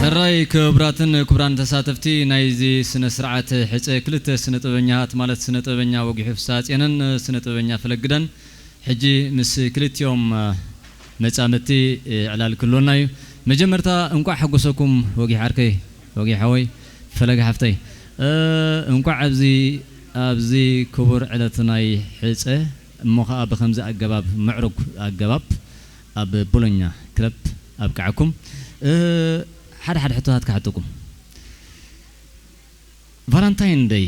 ሕራይ ክቡራትን ክቡራን ተሳተፍቲ ናይዚ ስነ ስርዓት ሕፀ ክልተ ስነ ጥበበኛታት ማለት ስነ ጥበበኛ ወጊሑ ፍሳፅየንን ስነ ጥበበኛ ፈለግደን ሕጂ ምስ ክልቲኦም መጻምድቲ ዕላል ክህልወና እዩ። መጀመርታ እንቋዕ ሓጎሰኩም ወጊሕ ዓርከይ፣ ወጊሕ ሓወይ፣ ፈለግ ሓፍተይ። እንቋዕ ኣብዚ ኣብዚ ክቡር ዕለት ናይ ሕፀ እሞ ኸዓ ብኸምዚ ኣገባብ ምዕሩግ ኣገባብ ኣብ ቦሎኛ ክለብ ኣብቅዓኩም። ሓደ ሓደ ሕቶታት ክሓተኩም። ቫላንታይን ደይ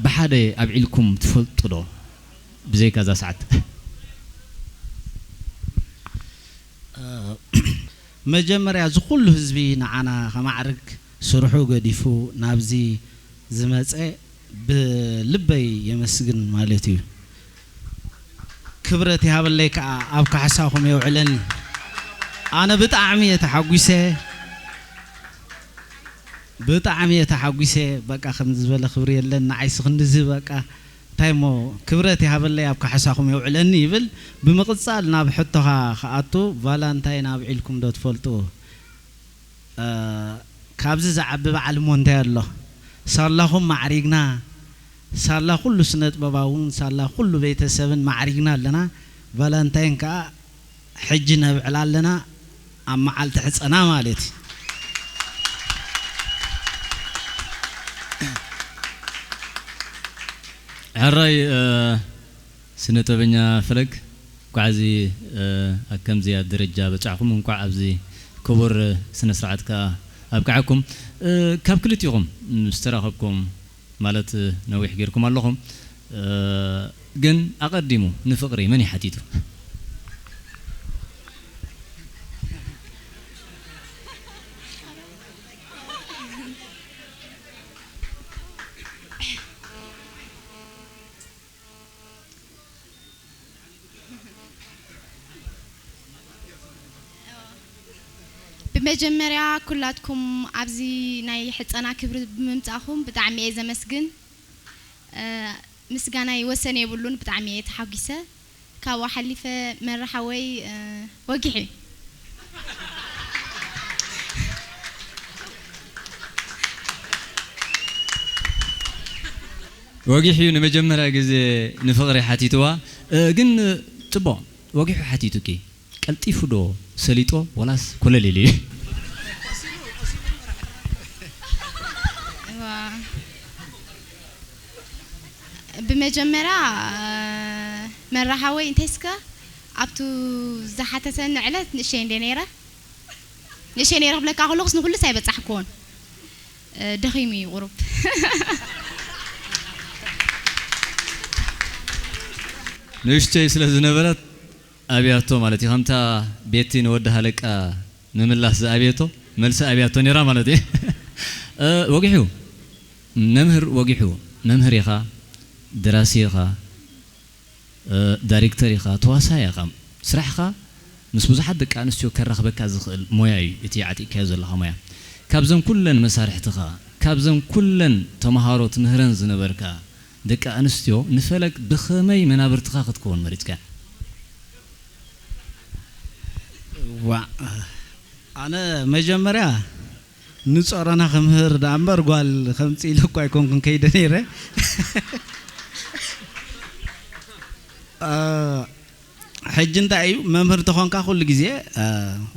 ብሓደ ኣብዒልኩም ትፈልጡ ዶ? ብዘይካ እዛ ሰዓት። መጀመርያ እዚ ኩሉ ህዝቢ ንዓና ከማዕርግ ስርሑ ገዲፉ ናብዚ ዝመፀ ብልበይ የመስግን ማለት እዩ። ክብረት ይሃበለይ ከዓ ኣብ ካሕሳኹም የውዕለኒ። ኣነ ብጣዕሚ እየ ተሓጒሰ፣ ብጣዕሚ እየ ተሓጒሰ። በቃ ከምዚ ዝበለ ክብሪ የለን ንዓይስ ክንድዚ በቃ እንታይ እሞ ክብረት ይሃበለይ ኣብ ካሕሳኹም የውዕለኒ ይብል። ብምቕፃል ናብ ሕቶኻ ክኣቱ ቫላንታይን ኣብዒልኩም ዶ ትፈልጡ? ካብዚ ዝዓቢ በዓል እሞ እንታይ ኣሎ? ሳላኹም ማዕሪግና፣ ሳላ ኩሉ ስነ ጥበባውን ሳላ ኩሉ ቤተሰብን ማዕሪግና ኣለና። ቫላንታይን ከዓ ሕጂ ነብዕላ ኣለና ኣብ መዓልቲ ሕፀና ማለት እዩ። ሕራይ ስነ ጥበበኛ ፈለግ እንኳዕ እዚ ኣብ ከምዚኣ ደረጃ በጻሕኩም፣ እንኳዕ ኣብዚ ክቡር ስነ ስርዓት ከኣ ኣብቅዓኩም። ካብ ክልቲኹም ምስ ተራኸብኩም ማለት ነዊሕ ጌርኩም ኣለኹም፣ ግን ኣቐዲሙ ንፍቕሪ መን እዩ ሓቲቱ? ብመጀመርያ ኩላትኩም ኣብዚ ናይ ሕፀና ክብሪ ብምምፃእኹም ብጣዕሚ እየ ዘመስግን። ምስጋናይ ወሰን የብሉን፣ ብጣዕሚ እየ ተሓጒሰ። ካብኡ ሓሊፈ መራ ሓወይ ወጊሕ እዩ። ወጊሕ እዩ ንመጀመርያ ግዜ ንፍቕሪ ሓቲትዋ። ግን ጽቡቕ ወጊሑ ሓቲቱኪ። ቀልጢፉ ዶ ሰሊጦ ወላስ ኮለል ኢሉ እዩ? ብመጀመርያ መራ ሓወይ እንታይ እስከ ኣብቱ ዝሓተተኒ ዕለት ንእሸይ እንደ ነይረ ንእሸይ ነይረ ክብለካ ከለኹስ ንኩሉስ ኣይበጻሕክዎን። ደኺሙ እዩ ቁሩብ። ንእሽተይ ስለ ዝነበረት ኣብያቶ ማለት እዩ። ከምታ ቤቲ ንወዲ ሃለቃ ምምላስ ዝኣብየቶ መልሲ ኣብያቶ ነይራ ማለት እዩ። ወጊሑ መምህር ወጊሑ መምህር ኢኻ፣ ደራሲ ኢኻ፣ ዳይሬክተር ኢኻ፣ ተዋሳይ ኢኻ። ስራሕኻ ምስ ብዙሓት ደቂ ኣንስትዮ ከራኽበካ ዝኽእል ሞያ እዩ እቲ ዓጢቕካዮ ዘለኻ ሞያ። ካብዘን ኩለን መሳርሕትኻ፣ ካብዘን ኩለን ተምሃሮ ትምህረን ዝነበርካ ደቂ ኣንስትዮ ንፈለግ ብኸመይ መናብርትኻ ክትከውን መሪጽካያ? ዋእ ኣነ መጀመርያ ንጾሮና ክምህር ደኣ እምበር ጓል ከምጽእ ኢለ እኳ ኣይኮንኩን ከይደ ነይረ። ሕጂ እንታይ እዩ መምህር ተኾንካ ኩሉ ግዜ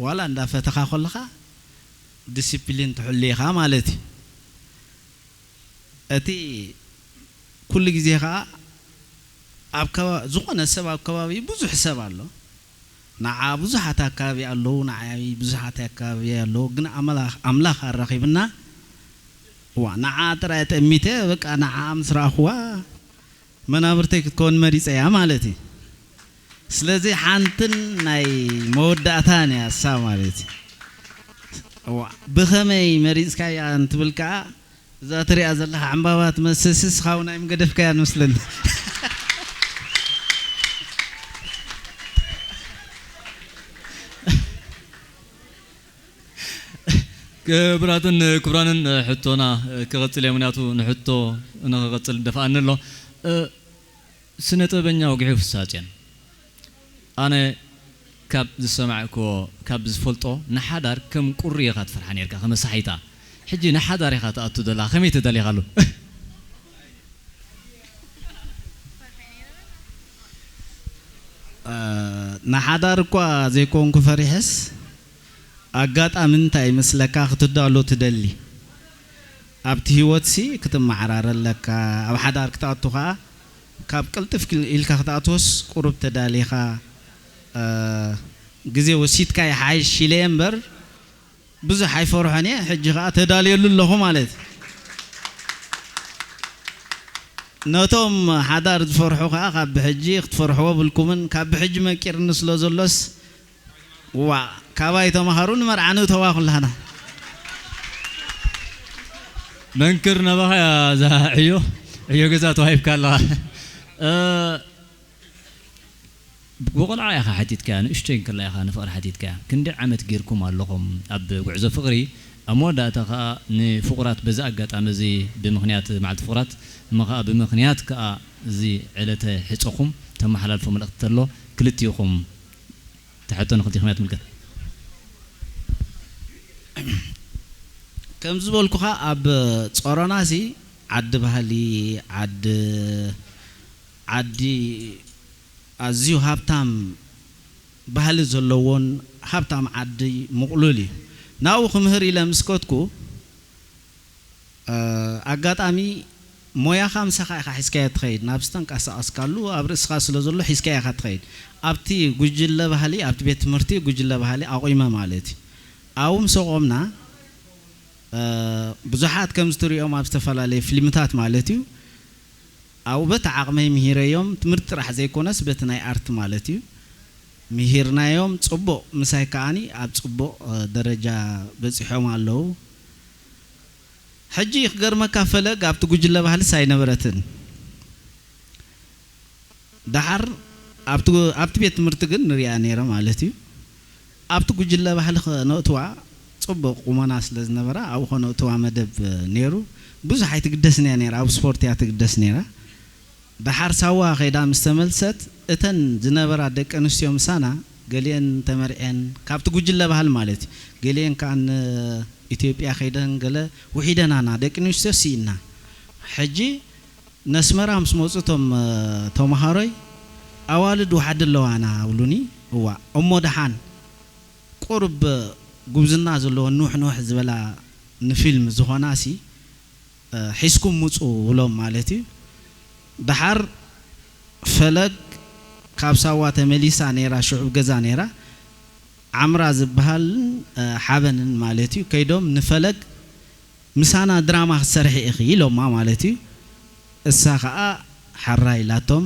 ዋላ እንዳፈተኻ ከለኻ ዲሲፕሊን ትሕሉ ኢኻ ማለት እዩ። እቲ ኩሉ ግዜ ኸዓ ኣብ ከባ ዝኾነ ሰብ ኣብ ከባቢ ብዙሕ ሰብ ኣሎ። ንዓ ብዙሓት ኣካባቢ ኣለዉ፣ ንዓይ ብዙሓት ኣካባቢ ኣለዉ፣ ግን ኣምላኽ ኣምላኽ ኣራኺብና። እዋ ንዓ ጥራይ ጠሚተ በቃ ንዓ ምስ ረኣኽዋ መናብርተይ ክትከውን መሪጸ እያ ማለት እዩ። ስለዚ ሓንትን ናይ መወዳእታን እያ እሳ ማለት እዩ። እዋ ብኸመይ መሪጽካያ እንትብል ከኣ እዛ ትሪኣ ዘለኻ ዕምባባ ትመስል ስስ ኻው ናይ ምገደፍካያ ንመስለኒ። ክቡራትን ክቡራንን፣ ሕቶና ክቕጽል እየ፣ ምኽንያቱ ንሕቶ ንኽቕጽል ደፋኣኒ ኣሎ። ስነ ጥበበኛ ወግሑ ፍስሃጽዮን፣ ኣነ ካብ ዝሰማዕክዎ፣ ካብ ዝፈልጦ፣ ንሓዳር ከም ቁሪ ኢኻ ትፈርሓ ኔርካ፣ ከመ ሳሒታ። ሕጂ ንሓዳር ኢኻ ትኣቱ ዘለኻ፣ ከመይ ተዳሊኻሉ? እ፣ ንሓዳር እኳ ዘይኮንኩ ፈሪሐስ፣ ኣጋጣሚ እንታይ ይመስለካ ክትዳሎ ትደሊ። ኣብቲ ህይወትሲ ክትመዓራረ ኣለካ። ኣብ ሓዳር ክትኣቱ ኸኣ፣ ካብ ቅልጥፍ ክል-፣ ኢልካ ክትኣትዎስ ቁሩብ ተዳሊኻ፣ እ፣ ግዜ ወሲድካ ይሓይሽ ኢለ እየ እምበር፣ ብዙሕ ኣይፈርሖን እየ። ሕጂ ኸኣ ተዳልየሉ ኣለኹ ማለት። ነቶም ሓዳር ዝፈርሑ ኸኣ ካብ ብሕጂ ክትፈርሕዎ ብልኩምን፣ ካብ ብሕጂ መቂርኒ ስለ ዘሎስ፣ ዋ፣ ካባይ ተማሃሩ ንመርዓ ንእተዋ ኩላህና። መንክር ናባኻ እያ እዛ ዕዮ፣ ዕዮ ገዛ ተዋሂብካ ኣለኻ። እ፣ ብቆልዓ ኢኻ ሓቲትካያ፣ ንእሽተይ እንከላ ኢኻ ንፍቕሪ ሓቲትካያ። ክንደይ ዓመት ጌርኩም ኣለኹም ኣብ ጉዕዞ ፍቕሪ? ኣብ መወዳእታ ኸኣ ንፍቑራት በዚ ኣጋጣሚ እዚ፣ ብምኽንያት መዓልቲ ፍቑራት እሞ ኸኣ ብምኽንያት ከኣ እዚ ዕለተ ሕጸኹም ተመሓላልፎ መልእኽቲ ተሎ ክልቲኡኹም? እታ ሕቶ ንኽልቲኹም እያ ትምልከት። ከም ዝበልኩኻ ኣብ ጾሮናሲ ዓዲ ባህሊ፣ ዓዲ፣ ዓዲ ኣዝዩ ሃብታም ባህሊ ዘለዎን ሃብታም ዓዲ ምቕሉል እዩ። ናብኡ ክምህር ኢለ ምስ ከድኩ፣ እ፣ ኣጋጣሚ ሞያኻ ምሳኻ ኢኻ ሒዝካዮ ትኸይድ፣ ናብ ዝተንቀሳቐስካሉ ኣብ ርእስኻ ስለ ዘሎ ሒዝካዮ ኢኻ ትኸይድ። ኣብቲ ጉጅለ ባህሊ፣ ኣብቲ ቤት ትምህርቲ ጉጅለ ባህሊ ኣቑመ ማለት እዩ። ኣብኡ ምስ ኣቖምና፣ እ፣ ብዙሓት ከም ዝትሪኦም ኣብ ዝተፈላለዩ ፊልምታት ማለት እዩ፣ ኣብኡ በቲ ዓቕመይ ምሂረዮም፣ ትምህርቲ ጥራሕ ዘይኮነስ በቲ ናይ ኣርት ማለት እዩ። ምሂርናዮም፣ ጽቡቕ ምሳይ ከኣኒ ኣብ ጽቡቕ፣ እ፣ ደረጃ በጺሖም ኣለዉ። ሕጂ ክገርመካ ፈለግ ኣብቲ ጉጅለ ባህልስ ኣይነበረትን። ደሓር ኣብቲ፣ ኣብቲ ቤት ትምህርቲ ግን ንሪኣ ነይረ ማለት እዩ። ኣብቲ ጉጅለ ባህሊ ከነእትዋ ጽቡቕ ቁመና ስለ ዝነበራ ኣብኡ ከነእትዋ መደብ ነይሩ። ብዙሕ ኣይትግደስን እያ ነይራ፣ ኣብ ስፖርት እያ ትግደስ ነይራ። ደሓር ሳዋ ከይዳ ምስ ተመልሰት እተን ዝነበራ ደቂ ኣንስትዮ ምሳና ገሊአን ተመርዕየን ካብቲ ጉጅለ ባህሊ ማለት እዩ። ገሊአን ከኣ ንኢትዮጵያ ከይደን ገለ ውሒደናና ደቂ ኣንስትዮ ስኢና። ሕጂ ነስመራ ምስ መጹ እቶም፣ እ፣ ተመሃሮይ፣ ኣዋልድ ዋሕዲ ኣለዋና ኣብሉኒ። እዋ፣ እሞ ደሓን ቁሩብ ጉብዝና ዘለወን ንውሕ ንውሕ ዝበላ ንፊልም ዝኾናሲ፣ እ፣ ሒዝኩም ምጹ ብሎም ማለት እዩ። ደሓር ፈለግ ካብ ሳዋ ተመሊሳ ነይራ፣ ሽዑብ ገዛ ነይራ። ዓምራ ዝበሃልን፣ እ፣ ሓበንን ማለት እዩ። ከይዶም ንፈለግ ምሳና ድራማ ክትሰርሒ ኢኺ ኢሎማ ማለት እዩ። እሳ ኸኣ ሓራ ኢላቶም፣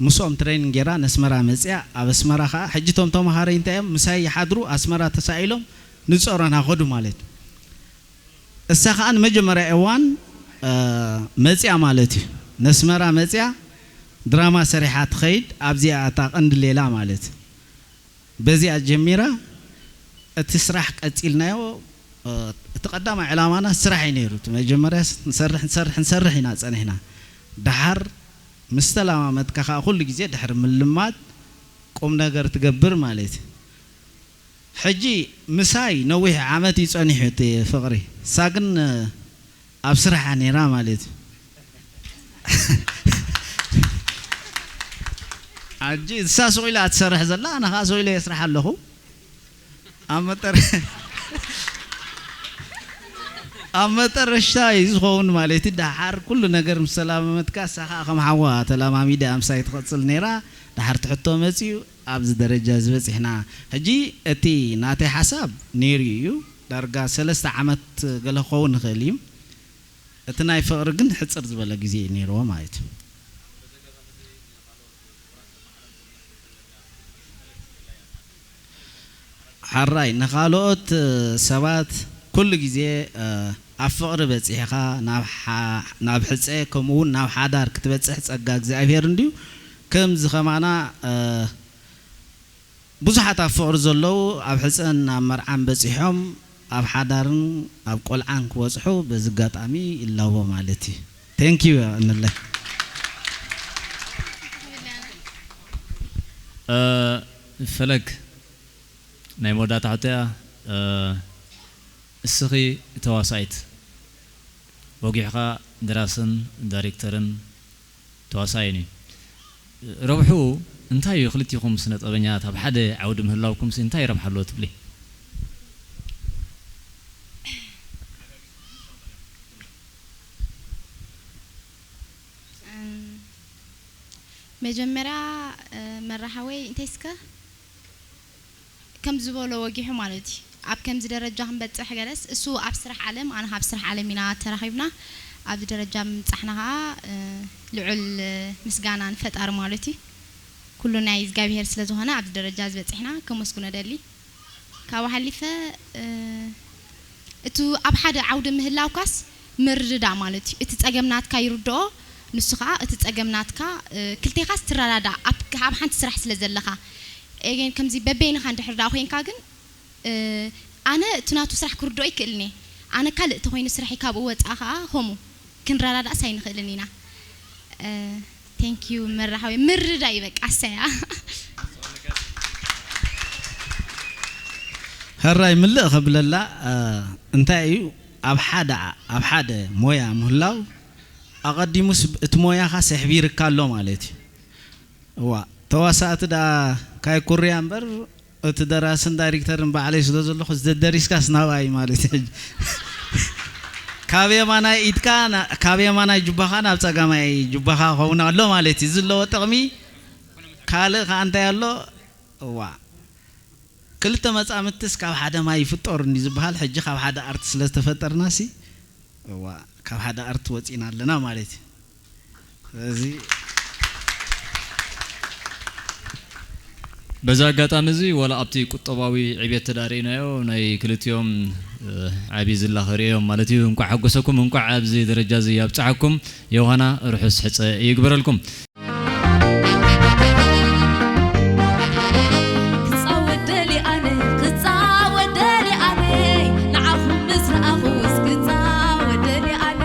ምስኦም ትሬኒንግ ጌራ ነስመራ መጽያ። ኣብ ኣስመራ ኸኣ ሕጂ እቶም ተመሃሮይ እንታይ እዮም፣ ምሳይ ይሓድሩ፣ ኣስመራ ተሳኢሎም ንጾሮና ኸዱ ማለት እዩ። እሳ ኸኣ ንመጀመርያ እዋን፣ እ፣ መጽያ ማለት እዩ። ነስመራ መጽያ ድራማ ሰሪሓ ትኸይድ፣ ኣብዚኣ እታ ቀንዲ ሌላ ማለት እዩ። በዚኣ ጀሚራ፣ እቲ ስራሕ ቀጺልናዮ። እ፣ እቲ ቀዳማይ ዕላማና ስራሕ እዩ ነይሩ። እቲ መጀመርያ ንሰርሕ፣ ንሰርሕ፣ ንሰርሕ ኢና ጸኒሕና። ደሓር ምስ ተለማመድካ ከኣ ኩሉ ግዜ ድሕሪ ምልማድ ቁም ነገር ትገብር ማለት እዩ። ሕጂ ምሳይ ነዊሕ ዓመት እዩ ጸኒሑ እቲ ፍቕሪ። እሳ ግን ኣብ ስራሓ ነይራ ማለት እዩ። ሕጂ እሳ ሱቕ ኢላ ትሰርሕ ዘላ፣ ኣነ ኸኣ ሱቕ ኢለ የስርሕ ኣለኹ። ኣብ መጠረ-፣ ኣብ መጠረሽታ እዩ ዝኸውን ማለት እዩ። ደሓር ኩሉ ነገር ምስ ተላመመትካ፣ እሳ ኸኣ ከም ሓዋ ተላማሚዳ ምሳይ ትቐጽል ነይራ። ደሓር ትሕቶ መጺኡ፣ ኣብዚ ደረጃ እዚ በጺሕና። ሕጂ እቲ ናተይ ሓሳብ ነይሩ እዩ፣ ዳርጋ ሰለስተ ዓመት ገለ ክኸውን ይኽእል እዩ። እቲ ናይ ፍቕሪ ግን ሕጽር ዝበለ ግዜ እዩ ነይርዎ ማለት እዩ። ሓራይ ንኻልኦት ሰባት ኩሉ ግዜ፣ እ፣ ኣብ ፍቕሪ በጺሕኻ ናብ ሓ-፣ ናብ ሕጸ ከምኡ እውን ናብ ሓዳር ክትበጽሕ ጸጋ እግዚኣብሔር እንድዩ። ከምዚ ኸማና፣ እ፣ ብዙሓት ኣብ ፍቕሪ ዘለዉ ኣብ ሕጸን ኣብ መርዓን በጺሖም ኣብ ሓዳርን ኣብ ቆልዓን ክበጽሑ በዚ ኣጋጣሚ ይላቦ ማለት እዩ። Thank you ንለ እ፣ ፈለግ ናይ መወዳእታ ሕቶ እያ። እ፣ እስኺ ተዋሳኢት ወጊሕኻ ደራስን ዳይሬክተርን ተዋሳእን እዩ። ረብሑ እንታይ እዩ? ክልቲኹም ስነ ጥበበኛታት ኣብ ሓደ ዓውዲ ምህላውኩም እንታይ ረብሓ ኣለዎ ትብሊ? መጀመርያ መራሓወይ እንታይ እስከ ከም ዝበሎ ወጊሑ ማለት እዩ። ኣብ ከምዚ ደረጃ ክንበፅሕ ገለስ እሱ ኣብ ስራሕ ዓለም ኣነ ካብ ስራሕ ዓለም ኢና ተራኺብና ኣብዚ ደረጃ ምብፃሕና ከዓ ልዑል ምስጋና ንፈጣሪ ማለት እዩ። ኩሉ ናይ እግዚኣብሄር ስለዝኾነ ኣብዚ ደረጃ ዝበፅሕና ከመስግኖ ደሊ። ካብኡ ሓሊፈ እቲ ኣብ ሓደ ዓውዲ ምህላውካስ ምርድዳእ ማለት እዩ። እቲ ፀገም ናትካ ይርድኦ፣ ንሱ ከዓ እቲ ፀገም ናትካ ክልቴኻስ ትረዳዳእ ኣብ ሓንቲ ስራሕ ስለ ዘለኻ። ኤጌን ከምዚ በበይንኻ እንድሕር ደኣ ኮይንካ ግን ኣነ እቲ ናቱ ስራሕ ክርድኦ ይክእልን እየ። ኣነ ካልእ ተኮይኑ ስራሐይ ካብኡ ወፃእ ከዓ ከምኡ ክንረዳዳእስ ኣይንክእልን ኢና። Thank you መራሓወይ ምርዳእ እዩ በቃ ኣሰያ። ሕራይ ምልእ ከብለላ እንታይ እዩ ኣብ ሓደ ኣብ ሓደ ሞያ ምህላው ኣቐዲሙስ እቲ ሞያኻስ የሕቢርካ ኣሎ ማለት እዩ። እዋ ተዋሳእቲ ደኣ ካይ ኩርያ እምበር እቲ ደራስን ዳይሬክተርን ባዕለይ ስለ ዘለኹ ዘደሪስካስ ናባይ ማለት እዩ። ካብ የማናይ ኢድካ ካብ የማናይ ጁባኻ ናብ ፀጋማይ ጁባኻ ኸውን ኣሎ ማለት እዩ ዝለዎ ጥቕሚ ካልእ ከዓ እንታይ ኣሎ እዋ ክልተ መፃምድትስ ካብ ሓደ ማይ ይፍጠሩ እንዲ ዝበሃል ሕጂ ካብ ሓደ ኣርት ስለ ዝተፈጠርና ሲ እዋ ካብ ሓደ ኣርት ወፂና ኣለና ማለት እዩ ስለዚ በዚ ኣጋጣሚ እዚ ዋላ ኣብቲ ቁጠባዊ ዕብየት ተዳርእናዮ ናይ ክልቲኦም ዓብዪ ዝላ ክርእዮም ማለት እዩ። እንኳዕ ሓጎሰኩም፣ እንኳዕ ኣብዚ ደረጃ እዚ ኣብፀሓኩም። ዮሃና ርሑስ ሕፀ ይግበረልኩም። ክፃወት ደልየ ኣነ ክፃወት ደልየ ኣነ ንዓኹም ምስ ረኣኹስ ክፃወት ደልየ ኣነ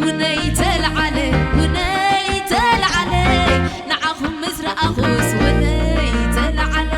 ውነይ ተለዓለ ውነይ ተለዓለ ንዓኹም ምስ ረኣኹስ ውነይ ተለዓለ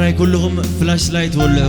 ናይ ኩልኹም ፍላሽ ላይት ወልዑ።